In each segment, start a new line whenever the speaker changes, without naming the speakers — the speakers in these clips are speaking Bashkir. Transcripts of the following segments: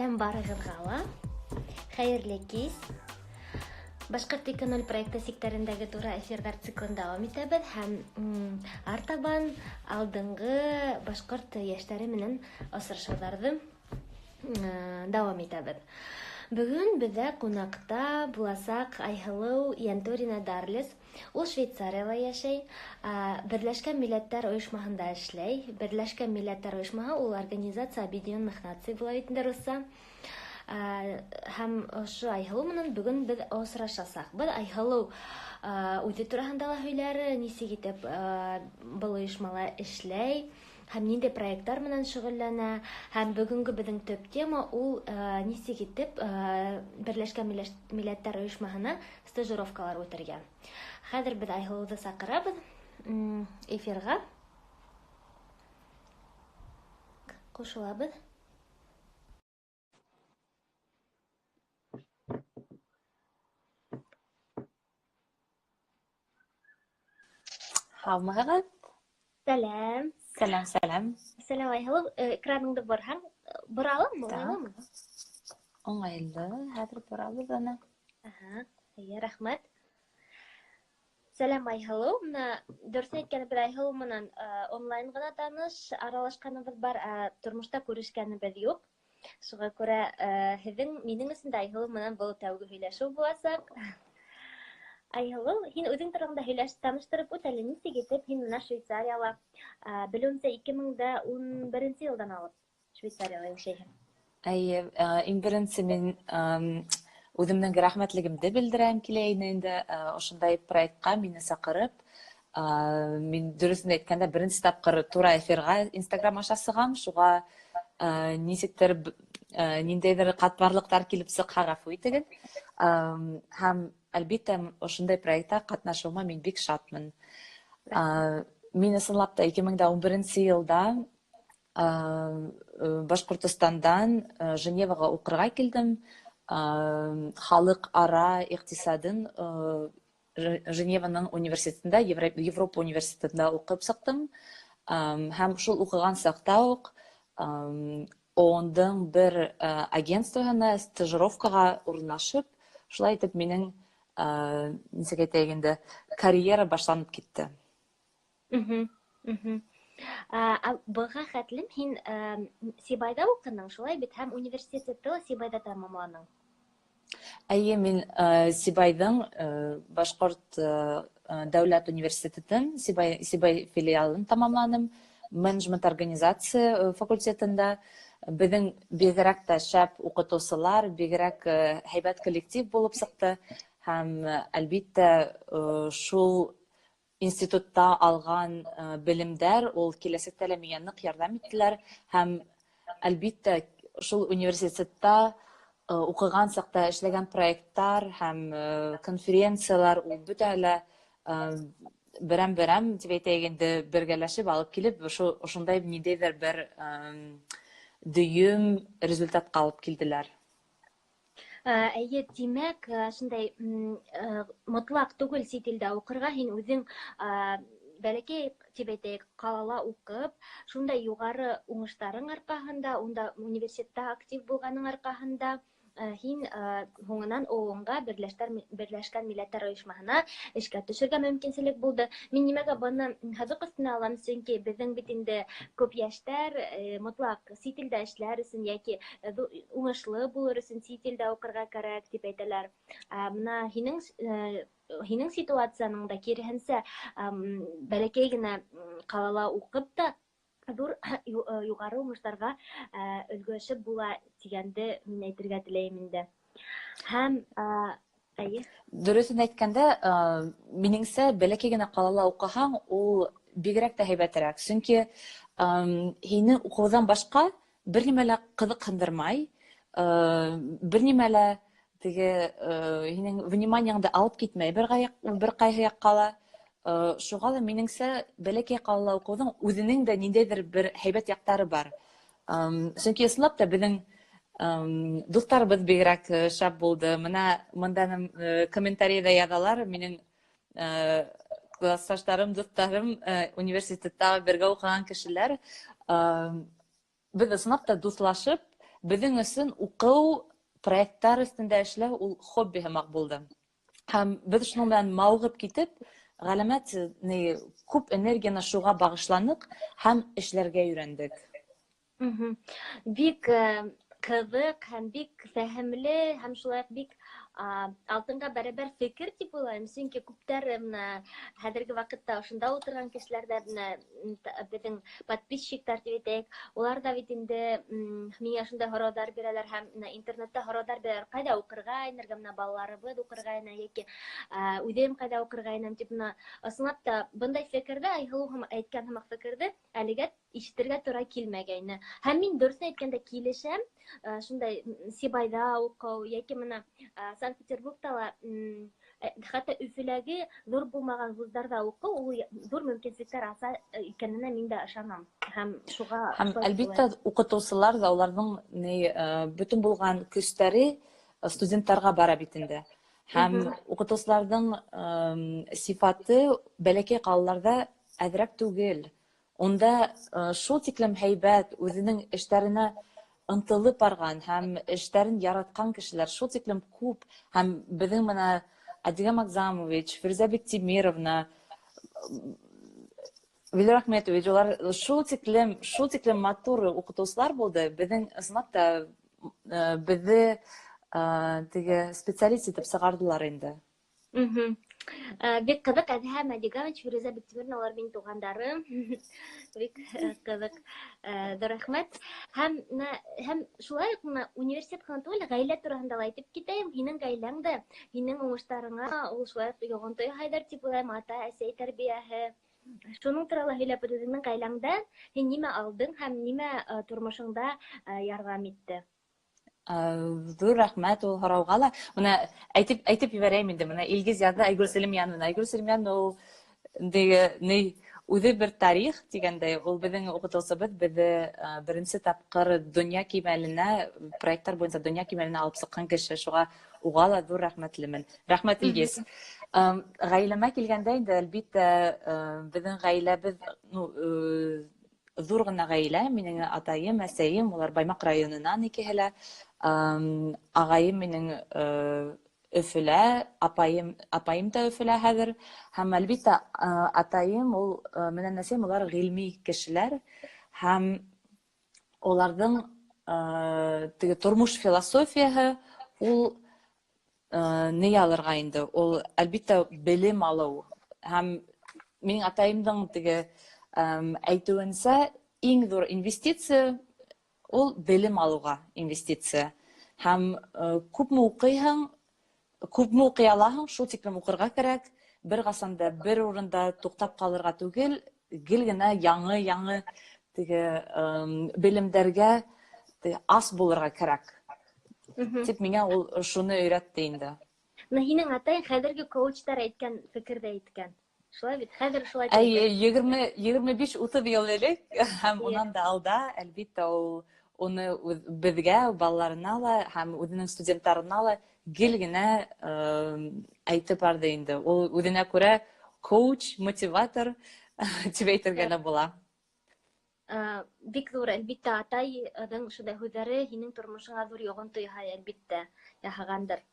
Сәләм барығыҙға ла. Хәйерле кис. Башҡорт 2.0 проекты сиктәрендәге тура эфирҙар циклын дауам итәбеҙ һәм артабан алдынғы башҡорт йәштәре менән осрашыуҙарҙы дауам итәбеҙ. Бөгөн беҙҙә ҡунаҡта буласаҡ Айһылыу Йәнтүрина Дарлес. Ул Швейцарияла йәшәй, Берләшкән Милләттәр Ойошмаһында эшләй. Берләшкән Милләттәр Ойошмаһы ул Организация Объединенных Наций була бит инде русса. Һәм ошо Айһылыу менән бөгөн беҙ осрашасаҡбыҙ. Айһылыу үҙе тураһында ла һөйләр, нисек итеп был ойошмала эшләй һәм ниндәй проекттар менән шөғөлләнә. Һәм бөгөнгө беҙҙең төп тема ул нисек итеп Берләшкән Милләттәр Ойошмаһына стажировкалар үтергә. Хәҙер беҙ Айһылыуҙы саҡырабыҙ эфирға. Ҡушылабыҙ.
Һаумыһығыҙ?
Сәләм.
Сәләм, сәләм.
Сәләм, Айһылыу. Экраныңды борһаң, бора аламмы, уңайлымы?
Уңайлы, хәҙер борабыҙ аны.
Аһа, эйе, рәхмәт. Сәләм, Айһылыу. Бына дөрөҫөн әйткәндә, беҙ Айһылыу менән онлайн ғына таныш, аралашҡаныбыҙ бар, ә тормошта күрешкәнебеҙ юҡ. Шуға күрә һеҙҙең, минең өсөн дә Айһылыу менән был тәүге һөйләшеү буласаҡ. Айһылыу, һин үҙең тураһында һөйләш, таныштырып үт әле, нисек итеп һин бына Швейцарияла, белеүемсә, 2011 йылдан алып Швейцарияла йәшәйһең.
Әйе, иң беренсе мин үҙемдең рәхмәтлегемде белдерәм килә ине инде, ошондай проектҡа мине саҡырып, мин дөрөҫөн әйткәндә беренсе тапҡыр тура эфирға Инстаграм аша сығам, шуға нисектер ниндәйҙер ҡатмарлыҡтар килеп сыҡһа, ғәфү итегеҙ. Һәм әлбиттә ошондай проектта ҡатнашыуыма мин бик шатмын. Мин ысынлап та 2011 йылда Башҡортостандан Женеваға уҡырға килдем. Халыҡ-ара иҡтисадын Женеваның университетында, Европа университетында уҡып сыҡтым. Һәм шул уҡыған саҡта уҡ ООН-дың бер агентствоһына стажировкаға урынлашып, шулай итеп минең, нисек әйтәйек инде, карьера башланып китте.
Быға хәтлем һин Сибайҙа уҡының, шулай бит, һәм университетты ла Сибайҙа тамамланың?
Әйе, мин Сибайҙың Башҡорт дәүләт университетын, Сибай филиалын тамамланым, менеджмент организация факультетында. Беҙҙең бигерәк тә шәп уҡытыусылар, бигерәк һәйбәт коллектив булып сыҡты һәм, әлбиттә, шул институтта алған белемдәр ул киләсәктә лә миңә ныҡ ярҙам иттеләр һәм, әлбиттә, шул университетта уҡыған саҡта эшләгән проекттар һәм конференциялар ул бөтәһе лә берәм-берәм тип әйтәйек инде, бергәләшеп алып килеп, ошондай ниндәйҙер бер дөйөм результатҡа алып килделәр.
Әйе, тимәк, шундай мотлаҡ түгел сит илдә уҡырға, һин үҙең бәләкәй тип әйтәйек, ҡалала уҡып, шундай юғары уңыштарың арҡаһында, унда университетта актив булғаның арҡаһында, һин һуңынан ООН-ға, Берләшкән Милләттәр Ойошмаһына эшкә төшөргә мөмкинселек булды. Мин нимәгә быны һыҙыҡ өҫтөнә алам, сөнки беҙҙең бит инде күп йәштәр мотлаҡ сит илдә эшләр өсөн йәки уңышлы булыр өсөн сит илдә уҡырға кәрәк тип әйтәләр. Ә бына һинең ситуацияның да киреһенсә, бәләкәй генә ҡалала уҡып та ҙур юғары уңыштарға өлгәшеп була тигәнде мин әйтергә теләйем инде. Һәм, әйе.
Дөрөҫөн әйткәндә, минеңсә, бәләкәй генә ҡалала уҡыһаң, ул бигерәк тә һәйбәтерәк. Сөнки һине уҡыуҙан башҡа бер нимә лә ҡыҙыҡһындырмай, бер нимә лә теге һинең вниманиеңды алып китмәй бер ҡайһы яҡҡа ла. Шуға ла минеңсә, бәләкәй ҡалала уҡыуҙың үҙенең дә ниндәйҙер бер һәйбәт яҡтары бар. Сөнки ысынлап та беҙҙең дуҫтарыбыҙ бигерәк шәп булды. Бына мында комментарийҙа яҙалар, минең классташтарым, дуҫтарым, университетта бергә уҡыған кешеләр. Беҙ ысынлап та дуҫлашып, Беҙҙең өсөн уҡыу, проекттар өҫтөндә эшләү ул хобби һымаҡ булды. Һәм беҙ шуның менән мауығып китеп, ғәләмәт ни күп энергияны шуға бағышланыҡ һәм эшләргә өйрәндек.
Бик ҡыҙыҡ һәм бик фәһемле һәм шулай уҡ бик алтынға бәрәбәр фекер тип уйлайым. Сөнки күптәр менә хәҙерге ваҡытта ошонда ултырған кешеләр ҙә менә беҙҙең подписчиктар тип әйтәйек, улар ҙа бит инде миңә шундай һорауҙар бирәләр һәм менә интернетта һорауҙар бирәләр, ҡайҙа уҡырға инергә, менә балаларыбыҙ уҡырға инә йәки үҙем ҡайҙа уҡырға инәм тип. Менә ысынлап та бындай фекерҙе, Айһылыу әйткән һымаҡ фекерҙе әлегә ишетергә тура килмәгәйне. Һәм мин дөрөҫөн әйткәндә килешәм, шундай Сибайҙа уҡыу йәки менә Санкт-Петербургта ла, хатта Өфөләге ҙур булмаған вуздарҙа уҡыу ул ҙур мөмкинлектәр аса икәненә мин дә ышанам. Һәм шуға
Һәм әлбиттә уҡытыусылар ҙа уларҙың ни бөтөн булған көстәре студенттарға бара бит инде. Һәм уҡытыусыларҙың сифаты бәләкәй ҡалаларҙа әҙерәк түгел. Унда шул тиклем һәйбәт, үҙенең эштәренә ынтылып барған һәм эштәрен яратҡан кешеләр шул тиклем күп. Һәм беҙҙең менә Адига Магзамович, Фирүзә Биктимировна, Вилер Ахметович, улар шул тиклем, шул тиклем матур уҡытыусылар булды. Беҙҙең ысынлап та беҙҙе теге специалист итеп сығарҙылар инде.
Бик ҡыҙыҡ, Әҙһәм Әдигович, Фирүзә Биктимировна, улар минең туғандарым. Бик ҡыҙыҡ. Ҙур рәхмәт. Һәм һәм шулай уҡ менә университет ҡына түгел, ғаилә тураһында ла әйтеп китәйем. Һинең ғаиләң дә һинең уңыштарыңа ул шулай уҡ йоғонто яһайҙыр тип уйлайым, ата, әсәй тәрбиәһе. Шуның турала һөйләп үт, үҙеңдең ғаиләңдән һин нимә алдың һәм нимә тормошоңда ярҙам итте?
Ҙур рәхмәт ул һорауға ла. Бына әйтеп ебәрәйем инде. Бына Илгиз яҙҙы Айгөл Сәлимйәновна. Айгөл Сәлимйәновна ул ни үҙе бер тарих тигәндәй, ул беҙҙең уҡытыусыбыҙ, беҙҙе беренсе тапҡыр донъя кимәленә, проекттар буйынса донъя кимәленә алып сыҡҡан кеше. Шуға уға ла ҙур рәхмәтлемен. Рәхмәт, Илгиз. Ғаиләмә килгәндә инде, әлбиттә, беҙҙең ғаиләбеҙ, ну, ҙур ғына ғаилә. Минең атайым, әсәйем, улар Баймаҡ районынан икеһе лә. Ағайым минең Өфөлә, апайым да Өфөлә хәҙер. Һәм әлбиттә, атайым ул менән әсәйем, улар ғилми кешеләр. Һәм уларҙың теге тормош философияһы ул ни алырға инде, ул әлбиттә белем алыу. Һәм минең атайымдың теге әйтеүенсә, иң ҙур инвестиция ул белем алыуға инвестиция. Һәм күпме уҡыйһың, күпме уҡый алаһың, шул тиклем уҡырға кәрәк. Бер ҡасан да бер урында туҡтап ҡалырға түгел, гел генә яңы-яңы теге белемдәргә теге ас булырға кәрәк. Тип миңә ул шуны өйрәтте инде.
Бына һинең атайың хәҙерге коучтар әйткән фекерҙе әйткән. Шулай бит, хәҙер шулай
Әй,
тип әйтә.
25-30 йыл элек һәм унан да алда, әлбиттә, ул уны беҙгә, балаларына ла һәм үҙенең студенттарына ла гел генә әйтеп барҙы инде. Ул үҙенә күрә коуч, мотиватор тип әйтергә лә була.
Бик ҙур, әлбиттә, атайҙың шундай һүҙҙәре һинең тормошоңа ҙур йоғонто яһай, әлбиттә, яһағандыр.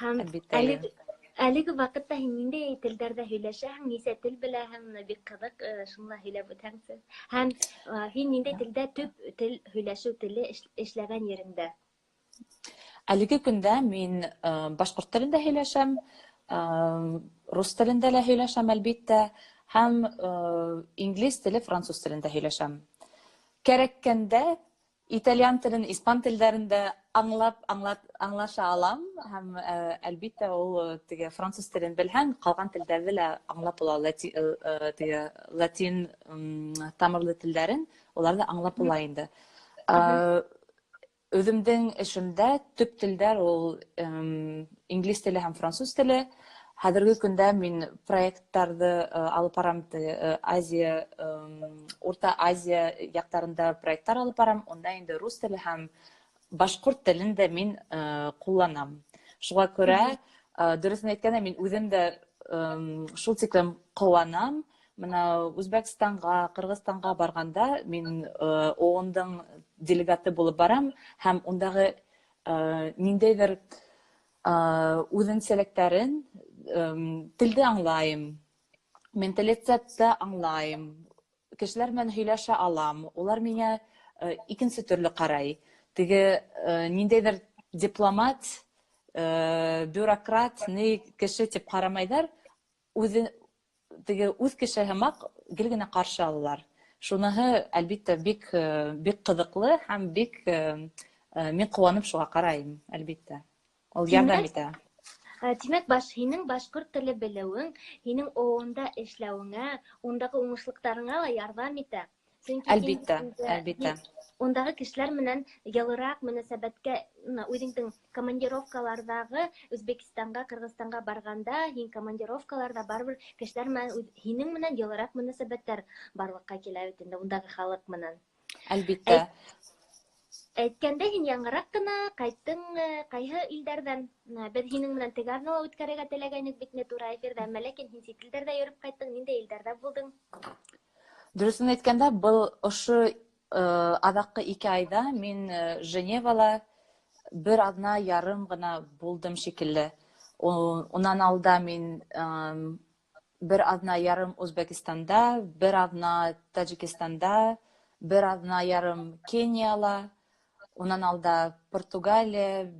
Һәм
Әлбиттә, әйе.
әлеге ваҡытта һин ниндәй телдәрҙә һөйләшәһең, нисә тел беләһең, бына бик ҡыҙыҡ, шуны ла һөйләп үтһәңсе. Һәм һин ниндәй телдә төп тел һөйләшеү теле эшләгән ереңдә?
Әлеге көндә мин башҡорт телендә һөйләшәм, рус телендә лә һөйләшәм, әлбиттә, һәм инглиз теле, француз телендә һөйләшәм. Кәрәккәндә итальян телен, испан телдәрен дә аңлаша алам һәм әлбиттә ул теге француз телен белһәң, ҡалған телдәрҙе лә аңлап була, теге латин тамырлы телдәрен, уларҙы аңлап була инде. Үҙемдең эшемдә төп телдәр ул инглиз теле һәм француз теле. Хәҙерге көндә мин проекттарҙы алып барам, теге Азия, Урта Азия яҡтарында проекттар алып барам. Унда инде рус теле һәм башҡорт телен дә мин ҡулланам. Шуға күрә, дөрөҫөн әйткәндә, мин үҙем дә шул тиклем ҡыуанам. Бына Үзбәкстанға, Ҡырғыҙстанға барғанда мин ООН-дың Делегаты булып барам һәм ундағы ниндәйҙер үҙенсәлектәрен, телде аңлайым, менталитетты аңлайым, кешеләр менән һөйләшә алам, улар миңә икенсе төрлө ҡарай. Теге ниндәйҙер дипломат, бюрократ ни кеше тип ҡарамайҙар, үҙе теге үҙ кеше һымаҡ гел генә ҡаршы алалар. Шуныһы, әлбиттә, бик бик ҡыҙыҡлы һәм бик мин ҡыуанып шуға ҡарайым, әлбиттә. Ул ярҙам итә.
Тимәк, баш һинең башҡорт теле белеүең, һинең ООНда эшләүеңә, ундағы уңышлыҡтарыңа ла ярҙам итә. Сөнки
Әлбиттә, әлбиттә.
Ундағы кешеләр менән йылыраҡ мөнәсәбәткә, үҙеңдең командировкаларҙағы Үзбәкстанға, Ҡырғыҙстанға барғанда, һин командировкаларҙа барыбер кешеләр менән, һинең менән йылыраҡ мөнәсәбәттәр барлыҡҡа килә бит инде ундағы халыҡ менән.
Әлбиттә.
Әйткәндә, һин яңыраҡ ҡына ҡайттың ҡайһы илдәрҙән? Беҙ һинең менән теге аҙнала үткәрергә теләгәйнек бит инде тура эфирҙа, әммә ләкин һин сит илдәрҙә йөрөп ҡайттың, ниндәй илдәрҙә булдың?
Дөрөҫөн әйткәндә, был ошо аҙаҡҡы 2 айҙа мин Женевала бер аҙна ярым ғына булдым шикелле. Унан алда мин бер аҙна ярым Үзбәкстанда, бер аҙна Таджикистанда, бер аҙна ярым Кенияла, унан алда Португалия,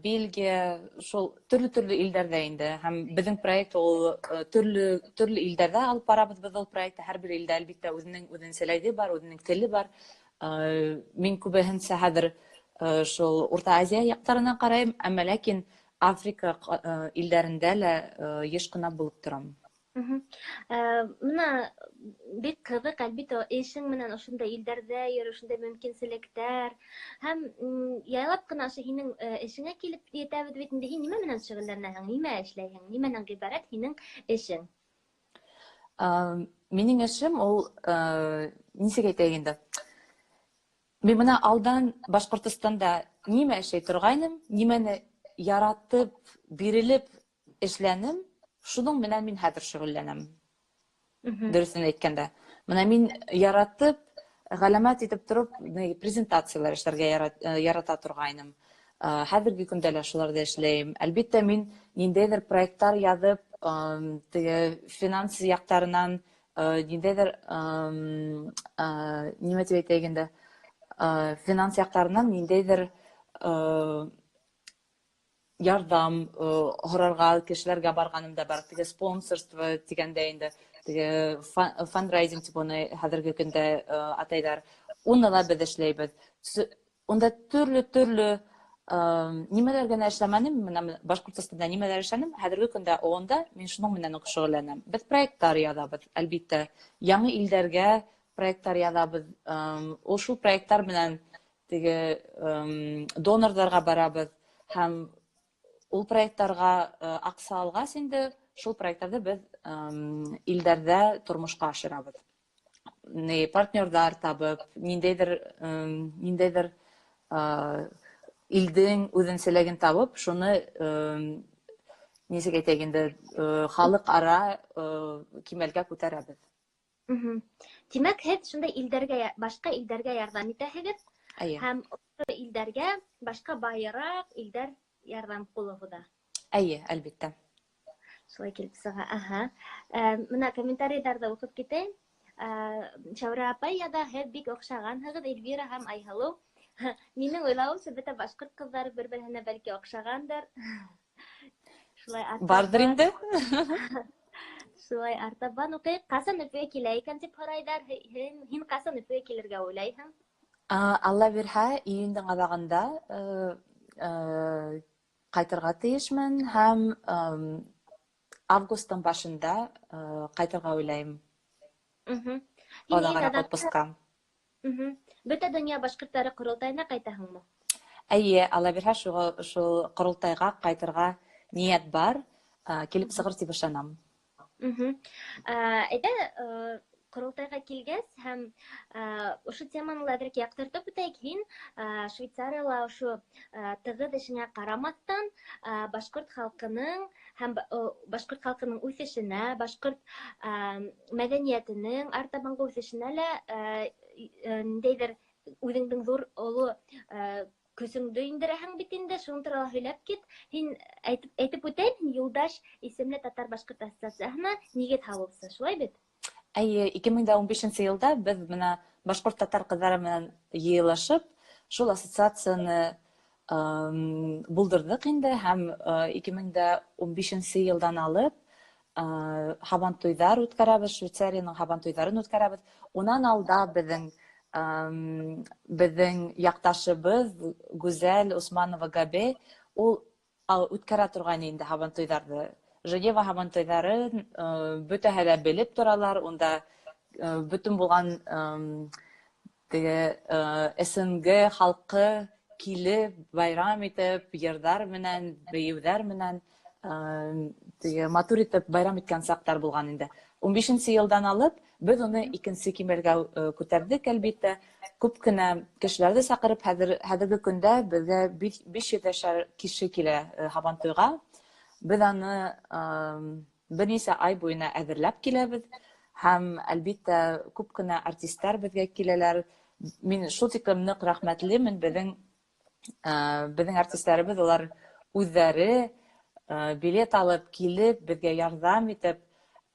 Бельгия, шул төрлө-төрлө илдәрҙә инде. Һәм беҙҙең проект ул төрлө-төрлө илдәрҙә алып барабыҙ беҙ ул проектты. Һәр бер илдә, әлбиттә, үҙенең үҙенсәлеге бар, үҙенең теле бар. Мин күбеһенсә хәҙер шул Урта Азия яҡтарына ҡарайым, әммә ләкин Африка илдәрендә лә йыш ҡына булып торам.
Бына бик ҡыҙыҡ, әлбиттә, эшең менән ошондай илдәрҙә йөрөү, ошондай мөмкинселектәр. Һәм яйлап ҡына ошо һинең эшеңә килеп етәбеҙ бит инде. Һин нимә менән шөғөлләнәһең, нимә эшләйһең, нимәнән ғибәрәт һинең эшең?
Минең эшем ул, нисек әйтәйек инде? Мин бына алдан Башҡортостанда нимә эшләй торғайным, нимәне яратып, бирелеп эшләнем, шуның менән мин хәҙер шөғөлләнәм. Дөрөҫөн әйткәндә. Бына мин яратып, ғәләмәт итеп тороп, презентациялар эшләргә ярата торғайным. Хәҙерге көндә лә шуларҙы эшләйем. Әлбиттә, мин ниндәйҙер проекттар яҙып, теге финанс яҡтарынан, ниндәйҙер, нимә тип әйтәйек инде, финанс яҡтарынан ниндәйҙер ярҙам һорарға кешеләргә барғаным да бар. Теге спонсорство тигәндә инде, теге фандрайзинг тип уны хәҙерге көндә атайҙар. Уны ла беҙ эшләйбеҙ. Унда төрлө-төрлө нимәләр генә эшләмәнем, бына Башҡортостанда нимәләр эшләнем, хәҙерге көндә ООНда мин шуның менән үк шөғөлләнәм. Беҙ проекттар яҙабыҙ, әлбиттә, яңы илдәргә проекттар яҙабыҙ. Ул шул проекттар менән теге донорҙарға барабыҙ һәм ул проекттарға аҡса алғас инде шул проекттарҙы беҙ илдәрҙә тормошҡа ашырабыҙ. Ни партнерҙар табып, ниндәйҙер илдең үҙенсәлеген табып, шуны нисек әйтәйек инде, халыҡ-ара кимәлгә күтәрәбеҙ.
Тимәк, һеҙ шундай илдәргә, башҡа илдәргә ярҙам итәһегеҙ.
Эйе.
Һәм ошо илдәргә башҡа байыраҡ илдәр ярҙам ҡулы һуҙа.
Эйе, әлбиттә.
Шулай килеп сыға. Аһа. Бына комментарийҙарҙы уҡып китәйем. Шәүрә апай яҙа, һеҙ бик оҡшағанһығыҙ, Эльвира һәм Айһылыу. Минең уйлауымса, бөтә башҡорт ҡыҙҙары бер-береһенә бәлки оҡшағандыр. Шулай артабан.
Барҙыр инде.
Шулай артабан уҡыйыҡ. Ҡасан Өфөгә килә икән тип һорайҙар. Һин ҡасан Өфөгә килергә уйлайһың?
Алла бирһә, июндең аҙағында ҡайтырға тейешмен һәм августтың башында ҡайтырға уйлайым. Аҙағыраҡ отпускка.
Бөтә донъя башҡорттары ҡоролтайына ҡайтаһыңмы?
Эйе, Алла бирһә, шул ҡоролтайға ҡайтырға ниәт бар, килеп сығыр тип ышанам.
Әйҙә, ҡоролтайға килгәс һәм ошо теманы ла әҙерәк яҡтыртып үтәйек. Һин Швейцарияла ошо тығыҙ эшеңә ҡарамаҫтан, башҡорт халҡының һәм башҡорт халҡының үҫешенә, башҡорт мәҙәниәтенең артабанғы үҫешенә лә ниндәйҙер Үҙеңдең ҙур оло көсөңдө индерәһең бит инде, шуның турала һөйләп кит. Һин әйтеп, әйтеп үтәйем, һин Юлдаш исемле татар-башҡорт ассоциацияһына нигеҙ һалыусы, шулай бит?
Әйе, 2015 йылда беҙ менә башҡорт-татар ҡыҙҙары менән йыйылышып, шул ассоциацияны булдырҙыҡ инде һәм 2015 йылдан алып һабантуйҙар үткәрәбеҙ, Швейцарияның һабантуйҙарын үткәрәбеҙ. Унан алда беҙҙең яҡташыбыҙ Гүзәл Усманова Габе ул үткәрә торғайны инде һабантуйҙарҙы. Женева һабантуйҙарын бөтәһе лә белеп торалар, унда бөтөн булған теге СНГ халҡы килеп, байрам итеп, йырҙар менән, бейеүҙәр менән теге матур итеп байрам иткән саҡтар булған инде. 15 йылдан алып беҙ уны икенсе кимәлгә күтәрҙек, әлбиттә. Күп кенә кешеләрҙе саҡырып, хәҙерге көндә беҙгә 500 кеше килә һабантуйға. Беҙ аны бер нисә ай буйына әҙерләп киләбеҙ һәм, әлбиттә, күп кенә артисттар беҙгә киләләр. Мин шул тиклем ныҡ рәхмәтлемен беҙҙең артистларыбыҙ, улар үҙҙәре билет алып килеп, беҙгә ярҙам итеп,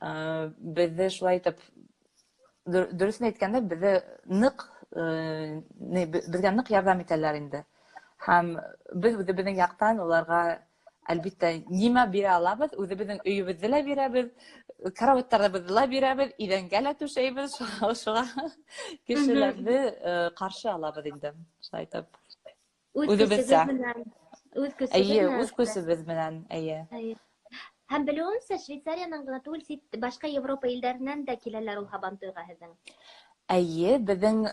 беҙҙе шулай итеп, дөрөҫөн әйткәндә, беҙҙе ныҡ беҙгә ныҡ ярҙам итәләр инде. Һәм беҙ үҙебеҙҙең яҡтан уларға, әлбиттә, нимә бирә алабыҙ, үҙебеҙҙең өйөбөҙҙө лә бирәбеҙ, карауаттарыбыҙҙы ла бирәбеҙ, иҙәнгә лә түшәйбеҙ, шуға кешеләрҙе ҡаршы алабыҙ инде, шулай итеп.
Үҙебеҙсә. Үҙ көсөбөҙ
Эйе, үҙ көсөбөҙ менән, эйе.
Һәм белеүемсә, Швейцариянан ғына түгел, сит башҡа Европа илдәренән дә киләләр ул һабантуйға һеҙҙең.
Эйе, беҙҙең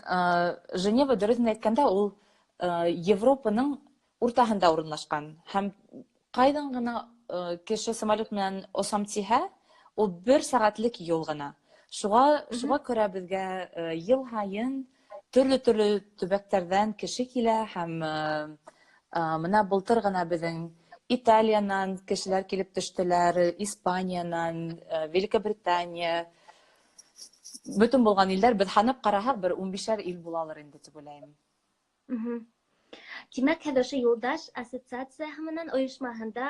Женева, дөрөҫөн әйткәндә, ул Европаның уртаһында урынлашҡан. Һәм ҡайҙан ғына кеше самолет менән осам тиһә, ул бер сәғәтлек юл ғына. Шуға күрә беҙгә йыл һайын төрлө-төрлө төбәктәрҙән кеше килә һәм мына былтыр ғына беҙҙең Италиянан кешеләр килеп төштөләр, Испаниянан, Великобритания, бөтөн булған илдәр, беҙ һанап ҡараһаҡ, бер 15 ил булалыр инде тип уйлайым.
Тимәк, һеҙ ошо Юлдаш ассоциацияһы менән ойошмаһында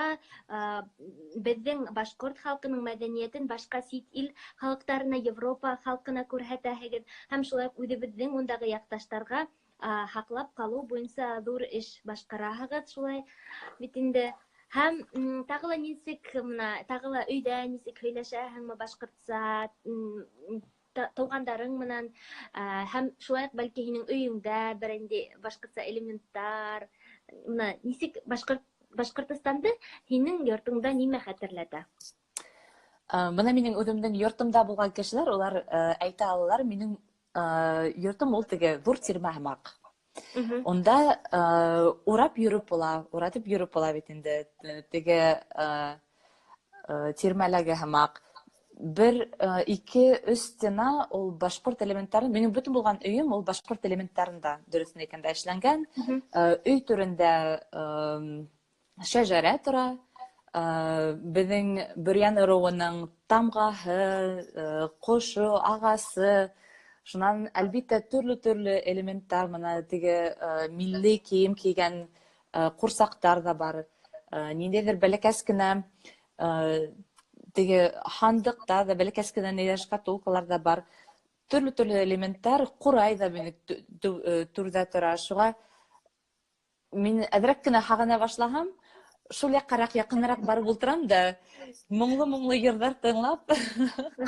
беҙҙең башҡорт халҡының мәҙәниәтен башҡа сит ил халыҡтарына, Европа халҡына күрһәтәһегеҙ һәм шулай уҡ үҙебеҙҙең ундағы яҡташтарға һаҡлап ҡалыу буйынса ҙур эш башҡараһығыҙ, шулай бит инде. Һәм тағы ла нисек, мына, тағы ла өйҙә нисек һөйләшәһеңме башҡортса, тыуғандарың менән, һәм шулай уҡ бәлки һинең өйөңдә бер инде башҡортса элементтар, мына нисек Башҡортостанды һинең йортоңда нимә хәтерләтә?
Бына минең үҙемдең йортомда булған кешеләр, улар әйтә алалар, минең йортом ул теге ҙур тирмә һымаҡ. Унда урап йөрөп була, уратып йөрөп була бит инде, теге тирмәләге һымаҡ. Бер, ике, өс стена ул башҡорт элементтары, минең бөтөн булған өйөм ул башҡорт элементтарында, дөрөҫөн әйткәндә, эшләнгән. Өй түрендә шәжәрә тора, беҙҙең Бөрйән ырыуының тамғаһы, ҡошо, ағасы, шунан, әлбиттә, төрлө-төрлө элементтар, мына теге милли кейем кейгән ҡурсаҡтар ҙа бар, ниндәйҙер бәләкәс кенә теге һандыҡтар ҙа, бәләкәс кенә ниндәйҙер шкатулкалар ҙа бар. Төрлө-төрлө элементтар, ҡурай ҙа минең түрҙә тора. Шуға мин әҙерәк кенә һағына башлаһам, шул яҡҡараҡ яҡыныраҡ барып ултырам да, моңло-моңло йырҙар тыңлап,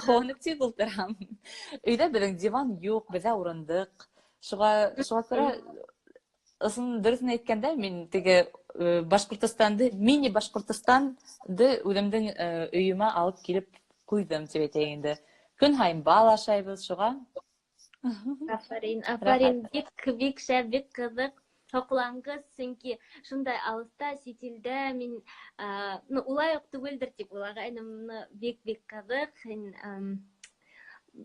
ҡыуанып тик ултырам. Өйҙә беҙҙең диван юҡ, беҙҙә урындыҡ. Шуға күрә, ысын дөрөҫөн әйткәндә, мин теге Башҡортостанды, мини Башҡортостанды үҙемдең өйөмә алып килеп ҡуйҙым, тип әйтәйек инде. Көн һайын бал ашайбыҙ, шуға.
Афарин, афарин, бик, бик шәп, бик ҡыҙыҡ, һоҡланғыс, сөнки шундай алыҫта, сит илдә мин, ну, улай уҡ түгелдер тип уйлағайным, но бик, бик ҡыҙыҡ. Һин,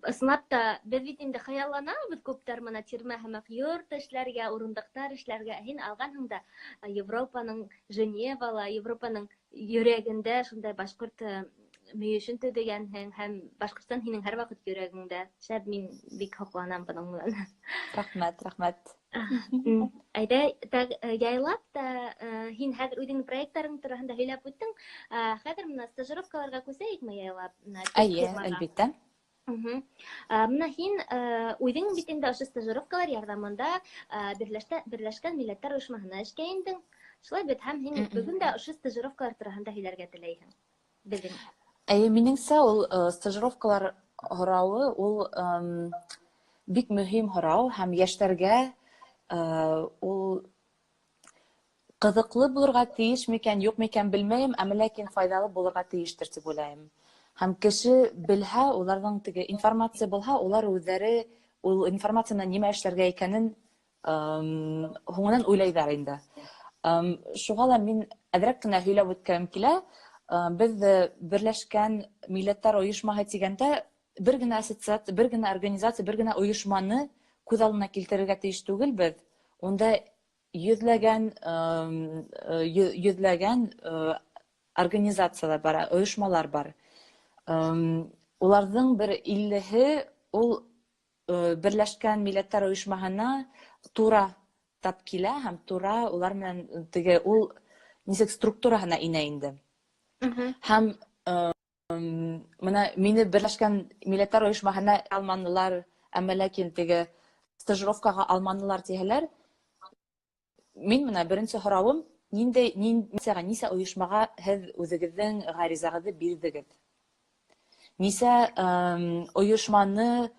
ысынлап та, беҙ бит инде хыялланабыҙ күптәр мына тирмә һымаҡ йорт эшләргә, урындыҡтар эшләргә. Һин алғанһың да Европаның Женевала, Европаның йөрәгендә шундай башҡорт Мөйөшөн төҙөгәнһең һәм Башҡортостан һинең һәр ваҡыт йөрәгеңдә. Шәп, мин бик һоҡланам бының менән.
Рәхмәт, рәхмәт.
Әйҙә, так яйлап та һин хәҙер үҙеңдең проекттарың тураһында һөйләп үттең. Хәҙер менә стажировкаларға күсәйекме яйлап?
Әйе, әлбиттә.
Бына һин үҙең бит инде ошо стажировкалар ярҙамында Берләшкән Милләттәр Ойошмаһына эшкә индең. Шулай бит, һәм һин бөгөн дә ошо стажировкалар тураһында һөйләргә теләйһең беҙҙең.
Әйе, минеңсә, ул стажировкалар һорауы ул бик мөһим һорау һәм йәштәргә ул ҡыҙыҡлы булырға тейеш микән, юҡ микән белмәйем, әммә ләкин файҙалы булырға тейештер тип уйлайым. Һәм кеше белһә, уларҙың теге информация булһа, улар үҙҙәре ул информацияны нимә эшләргә икәнен һуңынан уйлайҙар инде. Шуға ла мин әҙерәк кенә һөйләп үткәнем килә. Беҙ Берләшкән Милләттәр Ойошмаһы тигәндә бер генә ассоциация, бер генә организация, бер генә ойошманы күҙ алдына килтерергә тейеш түгелбеҙ. Унда йөҙләгән йөҙләгән организациялар бар, ойошмалар бар. Уларҙың бер иллеһе ул Берләшкән Милләттәр Ойошмаһына тура тап килә һәм тура улар менән теге ул нисек структураһына инә инде. Һәм бына мине Берләшкән Милләттәр Ойошмаһына алманылар, әммә ләкин теге стажировкаға алманылар тиһәләр, мин бына беренсе һорауым: ниндәй нисә, нисә ойошмаға һеҙ үҙегеҙҙең ғаризағыҙҙы бирҙегеҙ? Нисә ойошманы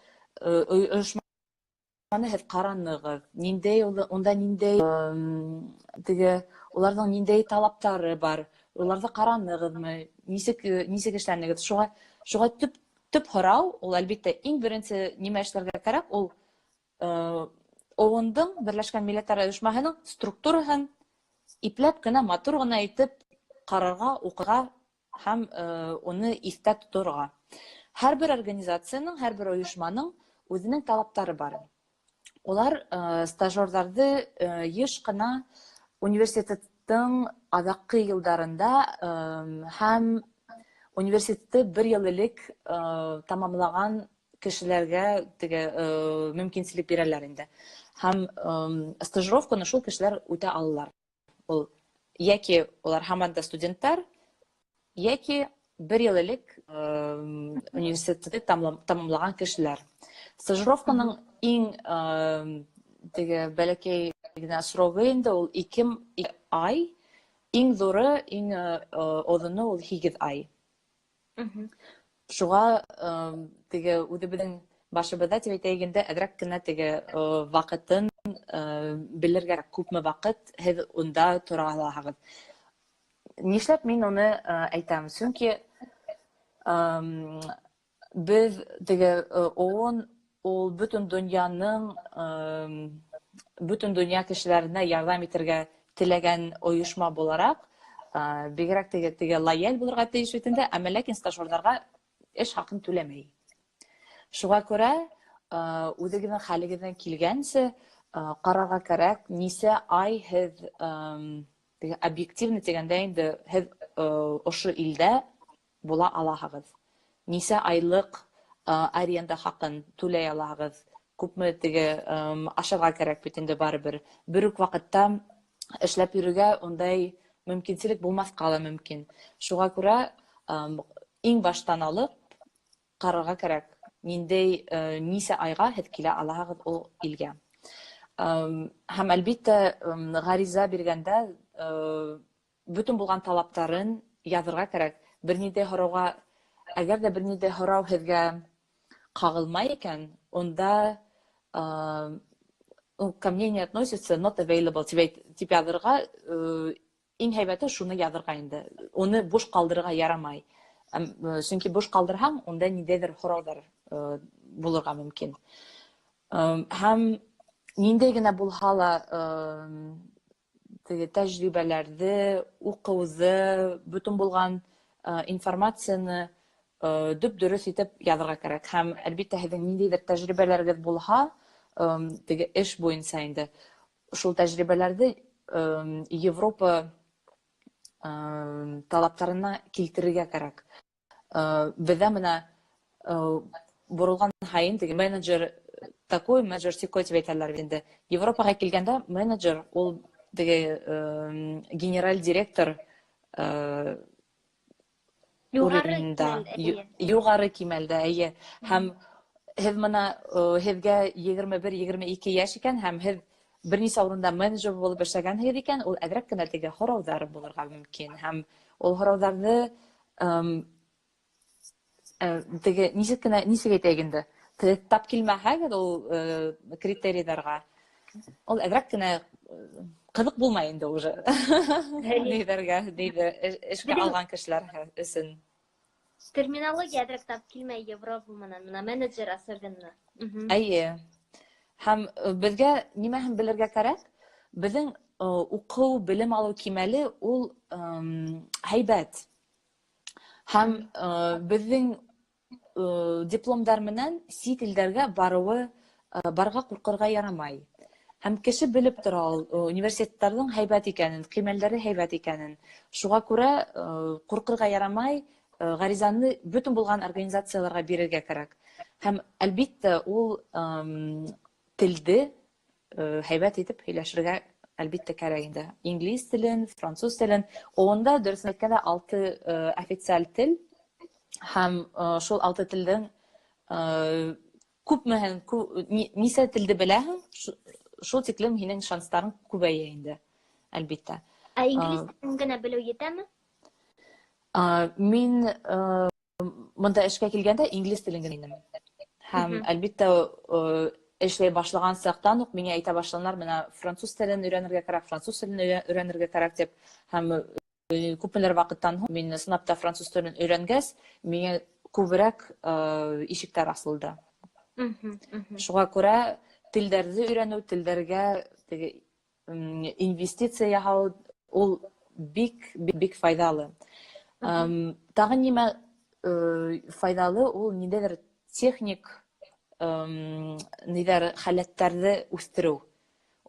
һеҙ ҡаранығыҙ? Ниндәй унда, ниндәй теге уларҙың ниндәй талаптары бар? Уларҙы ҡаранығыҙмы? Нисек эшләнегеҙ? Шуға төп һорау ул, әлбиттә, иң беренсе нимә эшләргә кәрәк, ул ООНдың, Берләшкән Милләттәр Ойошмаһының структураһын ипләп кенә, матур ғына итеп ҡарарға, уҡырға һәм уны иҫтә тоторға. Һәр бер организацияның, һәр бер ойошманың үҙенең талаптары бар. Улар стажерҙарҙы йыш ҡына университеттың аҙаҡҡы йылдарында һәм университетты бер йыл элек тамамлаған кешеләргә теге мөмкинселек бирәләр инде. Һәм стажировканы шул кешеләр үтә алалар. Ул йәки улар һаман да студенттар, йәки бер йыл элек университетты тамамлаған кешеләр. Стажировканың иң теге бәләкәй генә срогы инде ул 2 ай, иң ҙуры, иң оҙоно ул 8 ай. Шуға теге үҙебеҙҙең башыбыҙҙа тип әйтәйек инде, әҙерәк кенә теге ваҡытын белергә, күпме ваҡыт һеҙ унда тора алаһығыҙ. Нишләп мин уны әйтәм? Сөнки беҙ теге ООН ул бөтөн донъяның, бөтөн донъя кешеләренә ярҙам итергә теләгән ойошма булараҡ, бигерәк теге лояль булырға тейеш бит инде, әммә ләкин стажерҙарға эш хаҡын түләмәй. Шуға күрә үҙегеҙҙең хәлегеҙҙән килгәнсә ҡарарға кәрәк, нисә ай һеҙ теге объективно тигәндә инде һеҙ ошо илдә була алаһығыҙ. Нисә айлыҡ аренда хаҡын түләй алаһығыҙ? Күпме теге ашарға кәрәк бит инде барыбер. Бер үк ваҡытта эшләп йөрөргә ундай мөмкинселек булмаҫҡа ла мөмкин. Шуға күрә иң баштан алып ҡарарға кәрәк, ниндәй, нисә айға һеҙ килә алаһығыҙ ул илгә. Һәм, әлбиттә, ғариза биргәндә бөтөн булған талаптарын яҙырға кәрәк. Бер ниндәй һорауға, әгәр ҙә бер ниндәй һорау һеҙгә ҡағылмай икән, унда «ко мне не относится», «not available» тип яҙырға, иң һәйбәте шуны яҙырға инде. Уны буш ҡалдырырға ярамай. Сөнки буш ҡалдырһаң, унда ниндәйҙер һорауҙар булырға мөмкин. Һәм ниндәй генә булһа ла теге тәжрибәләрҙе, уҡыуҙы, бөтөн булған информацияны дөп-дөрөҫ итеп яҙырға кәрәк. Һәм, әлбиттә, һеҙҙең ниндәйҙер тәжрибәләрегеҙ булһа, теге эш буйынса инде, шул тәжрибәләрҙе Европа талаптарына килтерергә кәрәк. Беҙҙә бына боролған һайын теге менеджер такой, менеджер сякой тип әйтәләр бит инде. Европаға килгәндә менеджер ул теге генераль директор
Юғары
уровеньда,
кимәлдә, эйе.
Юғары кимәлдә, эйе. Һәм һеҙ бына һеҙгә 21-22 йәш икән һәм һеҙ бер нисә урында менеджер булып эшләгәнһегеҙ икән, ул әҙерәк кенә теге һорауҙар булырға мөмкин. Һәм ул һорауҙарҙы теге нисек кенә, нисек әйтәйек инде, тап килмәһәгеҙ ул критерийҙарға, ул әҙерәк кенә ҡыҙыҡ булмай инде уже. Ниҙәргә, ниҙе эшкә алған кешеләр өсөн.
Терминология әҙерәк тап килмәй Европа менән, бына менеджер особенно.
Әйе. Һәм беҙгә нимәһен белергә кәрәк? Беҙҙең уҡыу, белем алыу кимәле ул һәйбәт. Һәм беҙҙең дипломдар менән сит илдәргә барыуы, барға ҡурҡырға ярамай. Һәм кеше белеп тора ул университеттарҙың һәйбәт икәнен, кимәлдәре һәйбәт икәнен. Шуға күрә ҡурҡырға ярамай, ғаризаны бөтөн булған организацияларға бирергә кәрәк. Һәм әлбиттә ул телде һәйбәт итеп һөйләшергә әлбиттә кәрәк инде. Инглиз телен, француз телен. Унда дөрөҫөн әйткәндә 6 официаль тел һәм шул 6 телдең күпмеһен, нисә телде беләһең, шул тиклем һинең шанстарың күбәйә инде, әлбиттә.
Ә инглиз телен генә белеү етәме?
Мин бында эшкә килгәндә инглиз телен генә инем. Һәм әлбиттә эшләй башлаған саҡтан уҡ миңә әйтә башланылар, бына француз телен өйрәнергә кәрәк, француз телен өйрәнергә кәрәк тип. Һәм күпмелер ваҡыттан һуң мин ысынлап та француз телен өйрәнгәс, миңә күберәк ишектәр асылды. Шуға күрә телдәрҙе өйрәнеү, телдәргә теге инвестиция яһау ул бик, бик, бик файҙалы. Тағы нимә файҙалы, ул ниндәйҙер техник ниҙәр халәттәрҙе үҫтереү.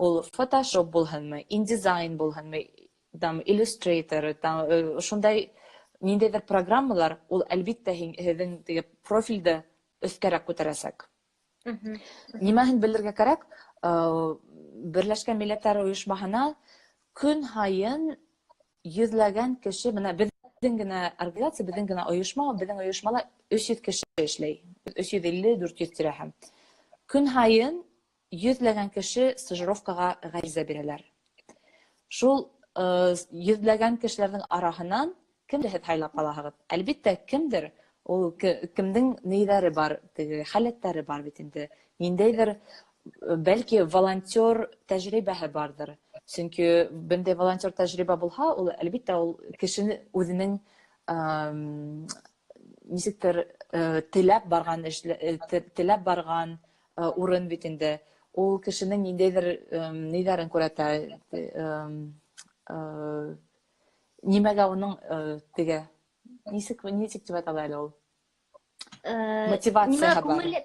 Ул Photoshop булһынмы, InDesign булһынмы, там Illustrator, там шундай ниндәйҙер программалар, ул әлбиттә һеҙҙең теге профилде өҫкәрәк күтәрәсәк. Нимәһен белергә кәрәк? Берләшкән Милләттәр Ойошмаһына көн һайын йөҙләгән кеше, бына беҙҙең генә организация, беҙҙең генә ойошма, беҙҙең ойошмала 300 кеше эшләй. Өс йөҙ илле, дүрт йөҙ тирәһе. Көн һайын йөҙләгән кеше стажировкаға ғариза бирәләр. Шул йөҙләгән кешеләрҙең араһынан кемде һеҙ һайлап алаһығыҙ? Әлбиттә, кемдер, ул кемдең ниҙәре бар, теге халәттәре бар бит инде. Ниндәйҙер, бәлки, волонтер тәжрибәһе барҙыр. Сөнки бындай волонтер тәжрибә булһа, ул әлбиттә ул кешене үҙенең, нисектер, теләп барған эшле, теләп барған, урын бит инде. Ул кешенең ниндәйҙер, ниҙәрен күрәтә, нимәгә уның, теге, нисек тип атала әле ул? Мотивацияһы
Нимә
бар.
Күңеле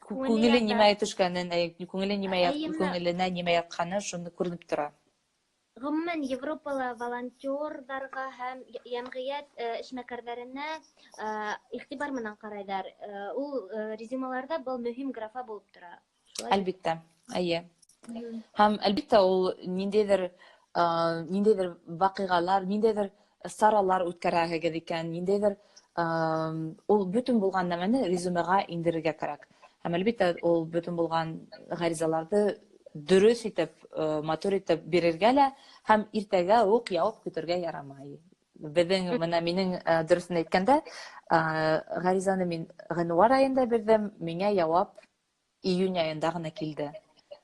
Күңеле
ята.
нимә төшкәнен, күңеле нимә ят-,
Әйе, менә.
күңеленә нимә ятҡаны шуны күренеп тора.
Ғөмүмән, Европала волонтерҙарға һәм йәмғиәт эшмәкәрҙәренә иғтибар менән ҡарайҙар. Ул резюмеларҙа был мөһим графа булып тора. Шулай?
Әлбиттә, әйе. Һәм әлбиттә ул ниндәйҙер ваҡиғалар, ниндәйҙер саралар үткәрәһегеҙ икән, ниндәйҙер, ул бөтөн булған нәмәне резюмеға индерергә кәрәк. Һәм әлбиттә ул бөтөн булған ғаризаларҙы дөрөҫ итеп, матур итеп бирергә лә һәм иртәгә үк яуап көтөргә ярамай. Беҙҙең, бына минең, дөрөҫөн әйткәндә, ғаризаны мин ғинуар айында бирҙем, миңә яуап июнь айында ғына килде.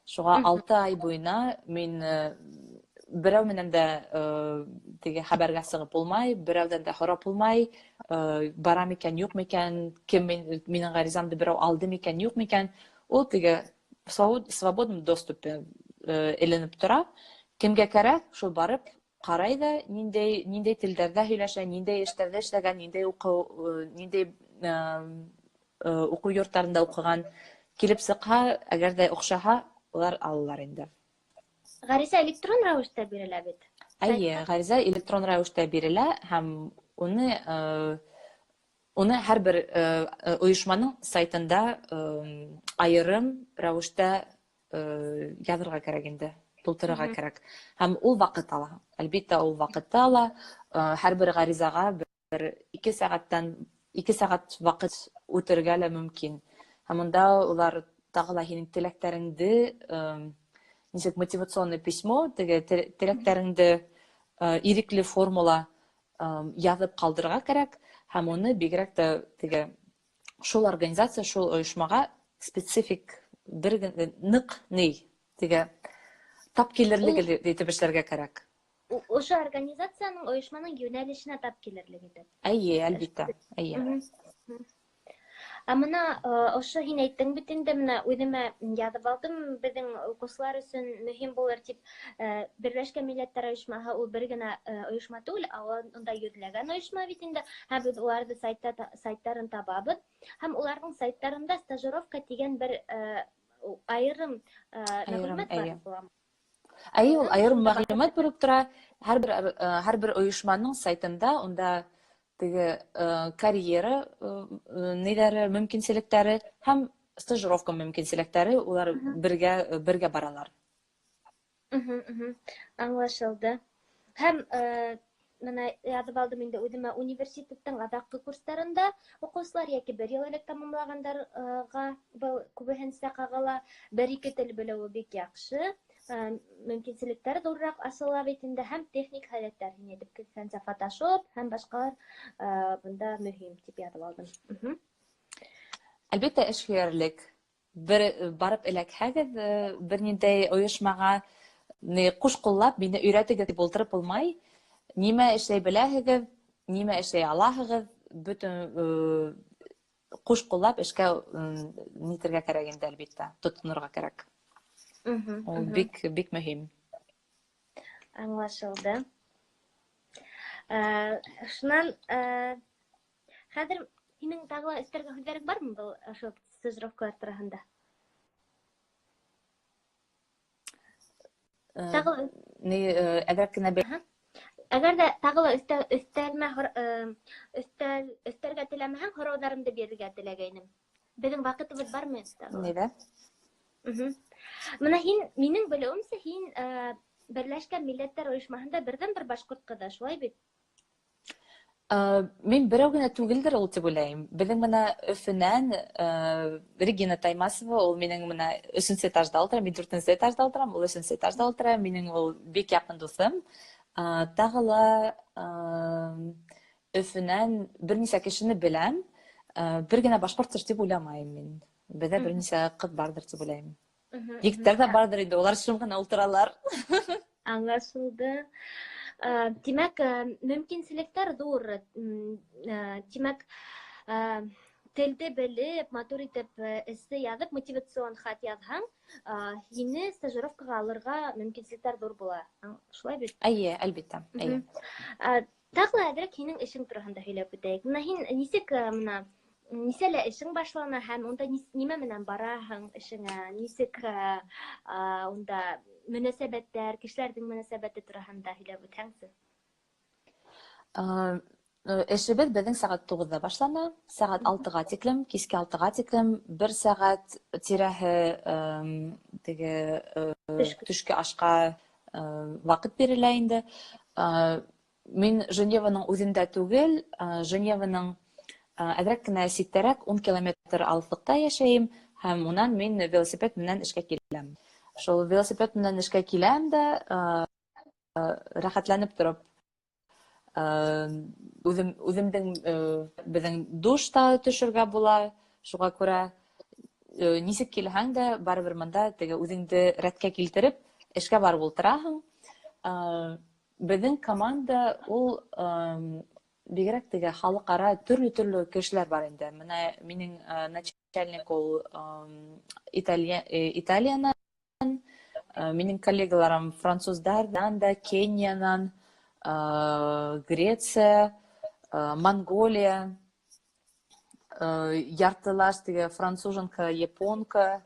Шуға 6 ай буйына мин, берәү менән дә, теге хәбәргә сығып булмай, берәүҙән дә һорап булмай, бара микән, юҡ микән, кем минең ғаризамды берәү алды микән, юҡ микән, ул теге свободном доступе, эленеп тора. Кемгә кәрәк, шул барып ҡарай ҙа, ниндәй телдәрҙә һөйләшә, ниндәй эштәрҙә эшләгән, ниндәй уҡыу, ниндәй, уҡыу йорттарында уҡыған, килеп сыҡһа, әгәр ҙә оҡшаһа, улар алалар инде.
Ғариза электрон рәүештә бирелә бит?
Әйе, ғариза электрон рәүештә бирелә һәм уны, Уны һәр бер ойошманың сайтында айырым рәүештә яҙырға кәрәк инде, тултырырға кәрәк. Һәм ул ваҡыт ала. Әлбиттә, ул ваҡытты ала. Һәр бер ғаризаға бер 2 сәғәттән 2 сәғәт ваҡыт үтергә лә мөмкин. Һәм унда улар тағы ла һинең теләктәреңде, нисек мотивационный письмо, теге теләктәреңде ирекле формула яҙып ҡалдырырға кәрәк, һәм уны бигерәк тә теге шул организация, шул ойошмаға специфик бер ныҡ ни теге тап килерлек итеп эшләргә кәрәк.
Ошо организацияның, ойошманың йүнәлешенә тап килерлек итеп.
Әйе, әлбиттә, әйе.
Ә мына ошо һин әйттең бит инде, мына үҙемә яҙып алдым, беҙҙең уҡыусылар өсөн мөһим булыр тип, Берләшкән Милләттәр Ойошмаһы ул бер генә ойошма түгел, ә унда йөҙләгән ойошма бит инде, һәм беҙ уларҙы сайттарын табабыҙ, һәм уларҙың сайттарында стажировка тигән бер айырым мәғлүмәт бар була.
Әйе, ул айырым мәғлүмәт булып тора. Һәр бер ойошманың сайтында унда теге карьера ниләре, мөмкинселектәре һәм стажировка мөмкинселектәре, улар бергә баралар.
Аңлашылды. Һәм мына яҙып алдым инде үҙемә, университеттың аҙаҡҡы курстарында уҡыусылар йәки бер йыл элек тамамлағандарға был күбеһенсә ҡағыла, бер-ике тел белеүе бик яҡшы, мөмкинселектәр ҙурыраҡ асыла бит инде, һәм техник һәләттәр, һин әйтеп киткәнсә, Photoshop һәм башҡалар бында мөһим тип яҙып алдым.
Әлбиттә, эшһөйәрлек. Бер барып эләкһәгеҙ, бер ниндәй ойошмаға ҡуш ҡуллап мине өйрәтегеҙ тип ултырып булмай. Нимә эшләй беләһегеҙ, нимә эшләй алаһығыҙ, бөтөн ҡуш ҡуллап эшкә нитергә кәрәк инде, әлбиттә, тотонорға кәрәк. Ул бик, бик мөһим.
Аңлашылды. Шунан хәҙер һинең тағы ла өҫтәргә һүҙҙәрең бармы был ошо стажировкалар тураһында? Тағы ла
Ни, әҙерәк кенә
Әгәр ҙә тағы ла өҫтәргә теләмәһәң, һорауҙарымды бирергә теләгәйнем. Беҙҙең ваҡытыбыҙ бармы тағы ла?
Ниҙә?
Мына һин, минең белеүемсә, һин Берләшкән Милләттәр Ойошмаһында берҙән-бер башҡорт ҡыҙы, шулай бит?
Мин берәү генә түгелдер ул тип уйлайым. Беҙҙең мына Өфөнән Регина Таймасова, ул минең мына өсөнсө этажда ултыра, мин дүртенсе этажда ултырам, ул өсөнсө этажда ултыра, минең ул бик яҡын дуҫым. Тағы ла Өфөнән бер нисә кешене беләм. Бер генә башҡорттыр тип уйламайым мин. Беҙҙә бер нисә ҡыҙ барҙыр тип уйлайым. Егеттәр ҙә барҙыр инде, улар шым ғына ултыралар.
Аңлашылды. Тимәк, мөмкинселектәр ҙур. Тимәк, телде белеп, матур итеп, эссе яҙып, мотивацион хат яҙһаң, һине стажировкаға алырға мөмкинселектәр ҙур була. Шулай бит?
Әйе, әлбиттә, әйе.
Тағы ла әҙерәк һинең эшең тураһында һөйләп үтәйек. Мына һин нисек, мына нисәлә эшең башлана һәм унда нимә менән бараһың эшеңә, нисек, унда мөнәсәбәттәр, кешеләрҙең мөнәсәбәте тураһында һөйләп үтһәңсе?
Эшебеҙ беҙҙең сәғәт туғыҙҙа башлана, сәғәт алтыға тиклем, киске алтыға тиклем, бер сәғәт тирәһе, теге, төшкө ашҡа, ваҡыт бирелә инде. Мин Женеваның үҙендә түгел, Женеваның, әҙерәк кенә ситтәрәк 10 километр алыҫлыҡта йәшәйем һәм унан мин велосипед менән эшкә киләм. Шул велосипед менән эшкә киләм дә, рәхәтләнеп тороп, үҙемдең, беҙҙең душта төшөргә була, шуға күрә, нисек килһәң дә барыбер мында теге үҙеңде рәткә килтереп эшкә барып ултыраһың. Беҙҙең команда ул, бигерәк теге халыҡ-ара төрлө-төрлө кешеләр бар инде. Мына минең, начальник ул, Италиянан, минең коллегаларым француздарҙан да, Кениянан, Греция, Монголия, яртылаш теге француженка, японка,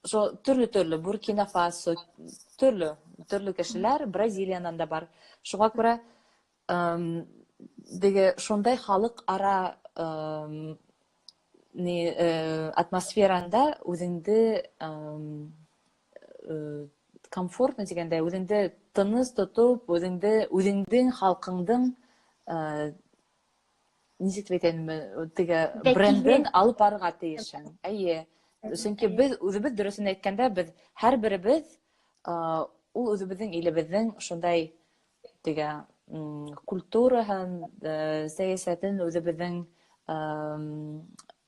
шо төрлө-төрлө, Буркина Фасо, төрлө, төрлө кешеләр, Бразилиянан да бар. Шуға күрә, Теге шундай халыҡ ара ни атмосферанда үҙеңде комфортно тигәндәй, үҙеңде тыныс тотоп, үҙеңде үҙеңдең халҡыңдың нисек тип әйтәйенме, теге брендын алып барырға тейешһең. Әйе. Сөнки беҙ үҙебеҙ дөрөҫөн әйткәндә, беҙ һәр беребеҙ ул үҙебеҙҙең илебеҙҙең шундай теге культураһын, сәйәсәтен, үҙебеҙҙең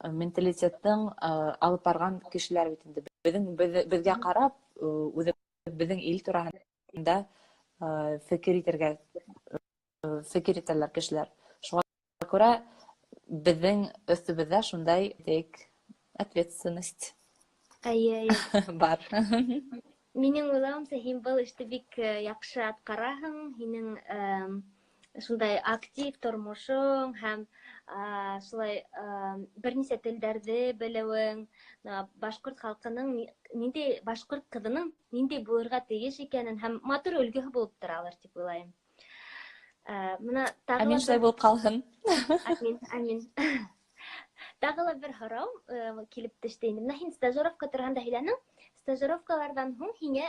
менталитеттың алып барған кешеләр бит инде. Беҙҙең беҙгә ҡарап, үҙебеҙҙең ил тураһында фекер итергә фекер итәләр кешеләр. Шуңа күрә беҙҙең өҫтөбөҙҙә шундай тик ответственность
Әйе, әйе.
бар.
Минең уйлауымса, һин был эште бик яҡшы атҡараһың. Һинең шундай актив тормошоң һәм шулай бер нисә телдәрҙе белеүең, башҡорт халҡының ниндәй, башҡорт ҡыҙының ниндәй булырға тейеш икәнен һәм матур өлгөһө булып торалыр тип уйлайым. Мына
тағы Амин, шулай булып ҡалһын.
Амин, амин. Тағы ла бер һорау килеп төштө инде. Мына һин стажировка тураһында һөйләнең. Стажировкаларҙан һуң һиңә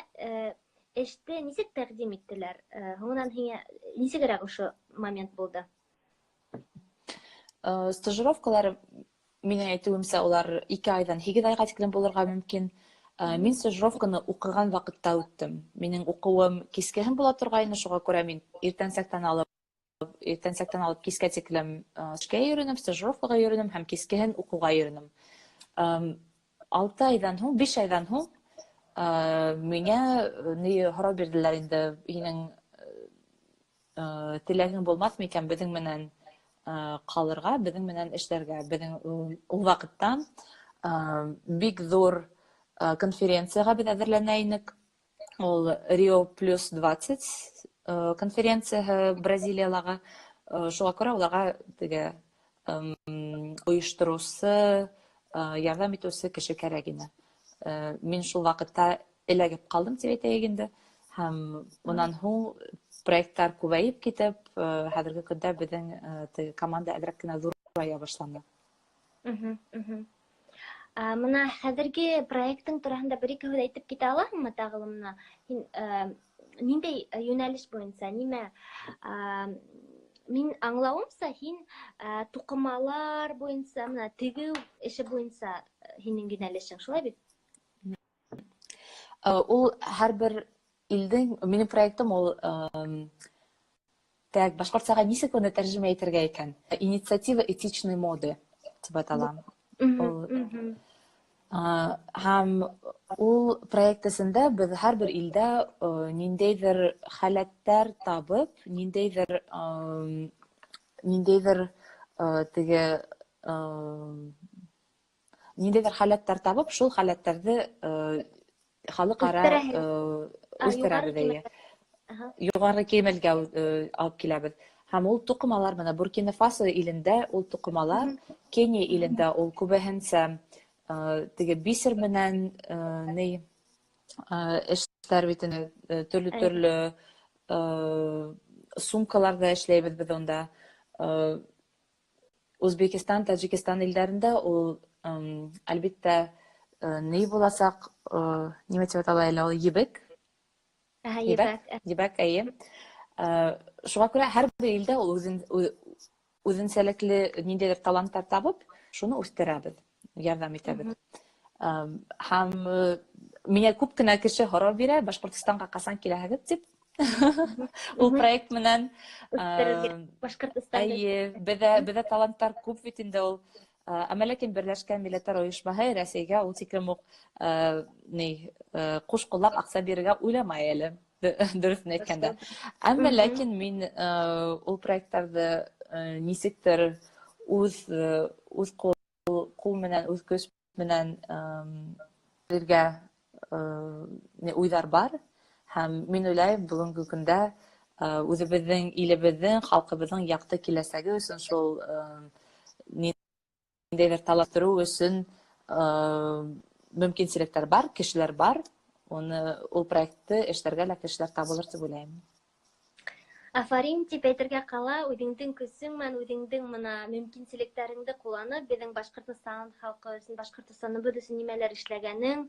эште нисек тәҡдим иттеләр? Һуңынан һиңә нисегерәк ошо момент булды?
Стажировкалар, минең әйтеүемсә, улар 2 айҙан 8 айға тиклем булырға мөмкин. Мин стажировканы уҡыған ваҡытта үттем. Минең уҡыуым кискеһен була торғайны, шуға күрә мин иртәнсәктән алып кискә тиклем эшкә йөрөнөм, стажировкаға йөрөнөм һәм кискеһен уҡыуға йөрөнөм. 6 айҙан һуң, 5 айҙан һуң миңә ни һорау бирҙеләр инде: һинең теләгең булмаҫ микән беҙҙең менән ҡалырға, беҙҙең менән эшләргә? Беҙҙең ул ваҡытта бик ҙур конференцияға беҙ әҙерләнә инек. Ул Рио плюс 20 конференцияһы Бразилиялағы. Шуға күрә уларға теге ойоштороусы, ярҙам итеүсе кеше кәрәк ине. Мин шул ваҡытта эләгеп ҡалдым тип әйтәйек инде. Һәм унан һуң проекттар күбәйеп китеп, хәҙерге көндә беҙҙең теге команда әҙерәк кенә ҙурая башланы.
Мына хәҙерге проекттың тураһында бер-ике һүҙ әйтеп китә алаһыңмы тағы ла? Мына һин ниндәй йүнәлеш буйынса, нимә, мин аңлауымса, һин туҡымалар буйынса, мына тегеү эше буйынса һинең йүнәлешең, шулай бит?
Ул һәр бер илдең, минең проектым ул, так, башҡортсаға нисек уны тәржемә итергә икән? «Инициатива этичной моды» тип атала. Ул һәм ул проект эсендә беҙ һәр бер илдә ниндәйҙер халәттәр табып, ниндәйҙер теге ниндәйҙер халәттәр табып, шул халәттәрҙе халыҡ-ара үҫтерәбеҙ, эйе. Юғары кимәлгә алып киләбеҙ. Һәм ул туҡымалар менән Буркина Фасо илендә ул туҡымалар, Кения илендә ул күбеһенсә теге бисер менән ни эштәр бит инде, төрлө-төрлө сумкаларҙа эшләйбеҙ беҙ унда. Үзбекистан, Тажикстан илдәрендә ул, әлбиттә, ни буласаҡ, нимә тип атала әле ул, ебек?
Ебәк,
ебәк, эйе. Шуға күрә һәр бер илдә ул үҙен үҙенсәлекле ниндәйҙер таланттар табып, шуны үҫтерәбеҙ, ярҙам итәбеҙ. Һәм миңә күп кенә кеше һорау бирә, Башҡортостанға ҡасан киләһегеҙ тип. Ул проект менән
Башҡортостан.
Эйе, беҙҙә таланттар күп бит инде ул. Әммә ләкин Берләшкән Милләттәр Ойошмаһы Рәсәйгә ул тиклем үк ни ҡуш ҡуллап аҡса бирергә уйламай әле, дөрөҫөн әйткәндә. Әммә ләкин мин ул проекттарҙы нисектер үҙ ҡул менән, үҙ көс менән бирергә уйҙар бар. Һәм мин уйлайым, бөгөнгө көндә үҙебеҙҙең илебеҙҙең, халҡыбыҙҙың яҡты киләсәге өсөн шул ниндәйҙер талаштырыу өсөн мөмкинселектәр бар, кешеләр бар. Уны ул проектты эшләргә лә кешеләр табылыр тип уйлайым.
Афарин тип әйтергә ҡала, үҙеңдең көсөң менән, үҙеңдең мына мөмкинселектәреңде ҡулланып, беҙҙең Башҡортостан халҡы өсөн, Башҡортостаныбыҙ өсөн нимәләр эшләгәнең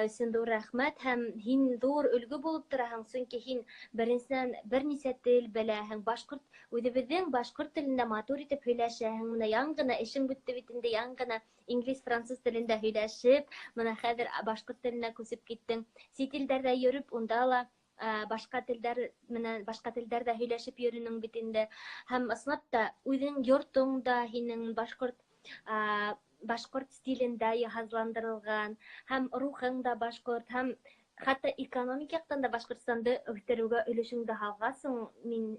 өсөн ҙур рәхмәт. Һәм һин ҙур өлгө булып тораһың, сөнки һин беренсенән бер нисә тел беләһең, башҡорт, үҙебеҙҙең башҡорт телендә матур итеп һөйләшәһең. Мына яңы ғына эшең бөттө бит инде, яңы ғына инглиз, француз телендә һөйләшеп, мына хәҙер башҡорт теленә күсеп киттең. Сит илдәрҙә йөрөп, унда ла башҡа телдәр менән башҡа телдәрҙә һөйләшеп йөрөнөң бит инде. Һәм ысынлап та үҙең йортоң да һинең башҡорт башҡорт стилендә йыһазландырылған, һәм рухың да башҡорт, һәм хатта экономик яҡтан да Башҡортостанды үҫтереүгә өлөшөңдө һалғасың, мин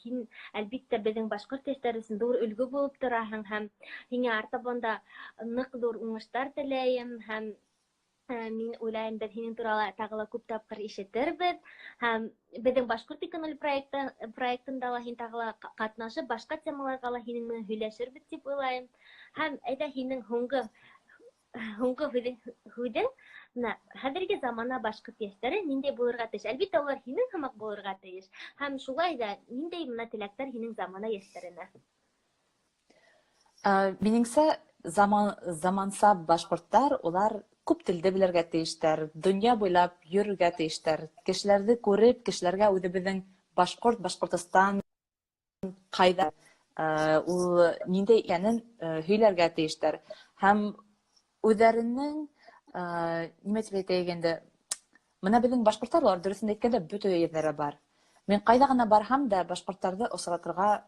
һин әлбиттә беҙҙең башҡорт йәштәре өсөн ҙур өлгө булып тораһың, һәм һиңә артабан да ныҡ ҙур уңыштар теләйем, һәм мин уйлайым, беҙ һинең турала тағы ла күп тапҡыр ишетербеҙ, һәм беҙҙең Башҡорт иконоль проектында ла һин тағы ла ҡатнашып, башҡа темаларға ла һинең менән һөйләшербеҙ тип уйлайым. Һәм әйҙә һинең һуңғы һүҙең, мына хәҙерге замана башҡорт йәштәре ниндәй булырға тейеш? Әлбиттә, улар һинең һымаҡ булырға тейеш. Һәм шулай ҙа ниндәй мына теләктәр һинең замана йәштәренә?
Минеңсә, заманса башҡорттар улар күп телде белергә тейештәр, донъя буйлап йөрөргә тейештәр, кешеләрҙе күреп, кешеләргә үҙебеҙҙең башҡорт, Башҡортостан ҡайҙа, ул ниндәй икәнен һөйләргә тейештәр. Һәм үҙҙәренең, нимә тип әйтәйек инде, мына беҙҙең башҡорттар улар дөрөҫөн әйткәндә бөтә ерҙәре бар. Мин ҡайҙа ғына барһам да башҡорттарҙы осратырға,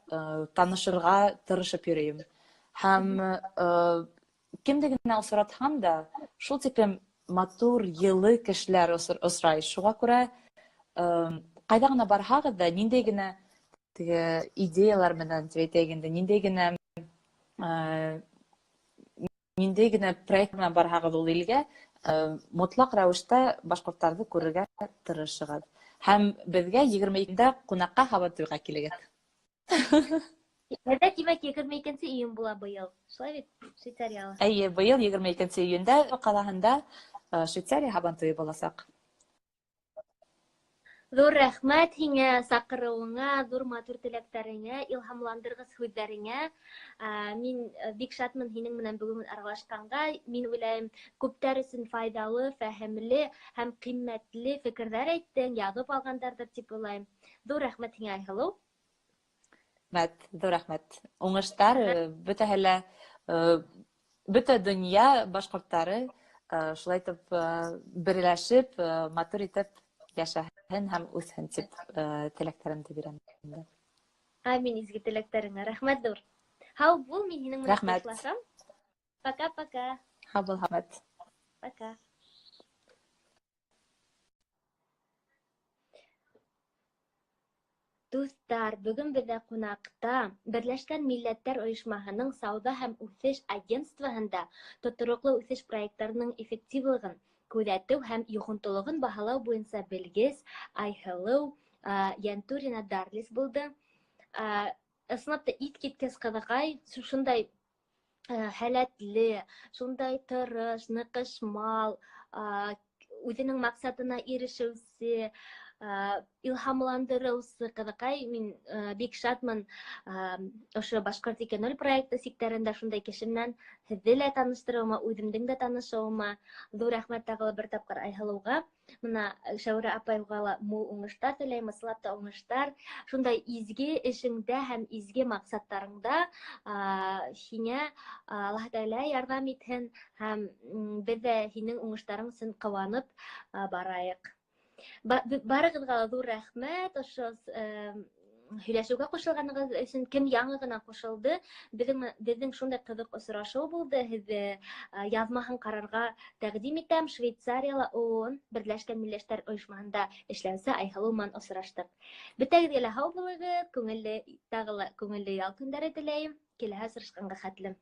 танышырға тырышып йөрөйөм. Һәм кемде генә осратһам да, шул тиклем матур, йылы кешеләр осрай. Шуға күрә ҡайҙа ғына барһағыҙ ҙа, ниндәй генә теге идеялар менән тип әйтәйек инде, ниндәй генә проект менән барһағыҙ ул илгә, мотлаҡ рәүештә башҡорттарҙы күрергә тырышығыҙ. Һәм беҙгә 22-ндә ҡунаҡҡа Һабантуйға килегеҙ.
Беҙҙә, тимәк, 22 июнь була быйыл. Шулай бит, Швейцарияла.
Эйе, быйыл 22 июндә ҡалаһында Швейцария Һабантуйы буласаҡ.
Ҙур рәхмәт һиңә саҡырыуыңа, ҙур матур теләктәреңә, илһамландырғыс һүҙҙәреңә. Мин бик шатмын һинең менән бөгөн аралашҡанға. Мин уйлайым, күптәр өсөн файҙалы, фәһемле һәм ҡиммәтле фекерҙәр әйттең, яҙып алғандарҙыр тип уйлайым. Ҙур рәхмәт һиңә, Айһылыу.
Рәхмәт, ҙур рәхмәт. Уңыштар, бөтәһе лә, бөтә донъя башҡорттары шулай итеп берләшеп, матур итеп йәшәһен һәм үҫһен тип теләктәремде бирәм инде.
Амин, изге теләктәреңә. Рәхмәт ҙур. Һау бул, мин һинең менән
Рәхмәт.
хушлашам. Пока-пока.
Һау бул, рәхмәт.
Пока. Дуҫтар, бөгөн беҙҙә ҡунаҡта Берләшкән Милләттәр Ойошмаһының Сауҙа һәм үҫеш агентствоһында тотороҡло үҫеш проекттарының эффективлығын күҙәтеү һәм йоғонтолоғон баһалау буйынса белгес Айһылыу Янтурина Дарлис булды. Ысынлап та иҫ киткес ҡыҙыҡай, шундай һәләтле, шундай тырыш, ныҡышмал, үҙенең маҡсатына ирешеүсе, илһамландырыусы ҡыҙыҡай. Мин бик шатмын, ошо Башҡорт 2.0 проекты сиктәрендә шундай кеше менән һеҙҙе лә таныштырыуыма, үҙемдең дә танышыуыма. Ҙур рәхмәт тағы ла бер тапҡыр Айһылыуға. Мына Шәүрә апайға ла мул уңыштар теләйем, ысынлап та уңыштар. Шундай изге эшеңдә һәм изге маҡсаттарыңда, һиңә Аллаһ Тәғәлә ярҙам итһен һәм беҙ ҙә һинең уңыштарың өсөн ҡыуанып, барайыҡ. Барығыҙға ла ҙур рәхмәт ошо һөйләшеүгә ҡушылғанығыҙ өсөн. Кем яңы ғына ҡушылды, беҙҙең шундай ҡыҙыҡ осрашыу булды. Һеҙҙе яҙмаһын ҡарарға тәҡдим итәм. Швейцарияла ООН Берләшкән Милләттәр Ойошмаһында эшләүсе Айһылыу менән осраштыҡ. Бөтәгеҙгә лә һау булығыҙ, тағы ла күңелле ял көндәре теләйем. Киләһе осрашҡанға хәтлем.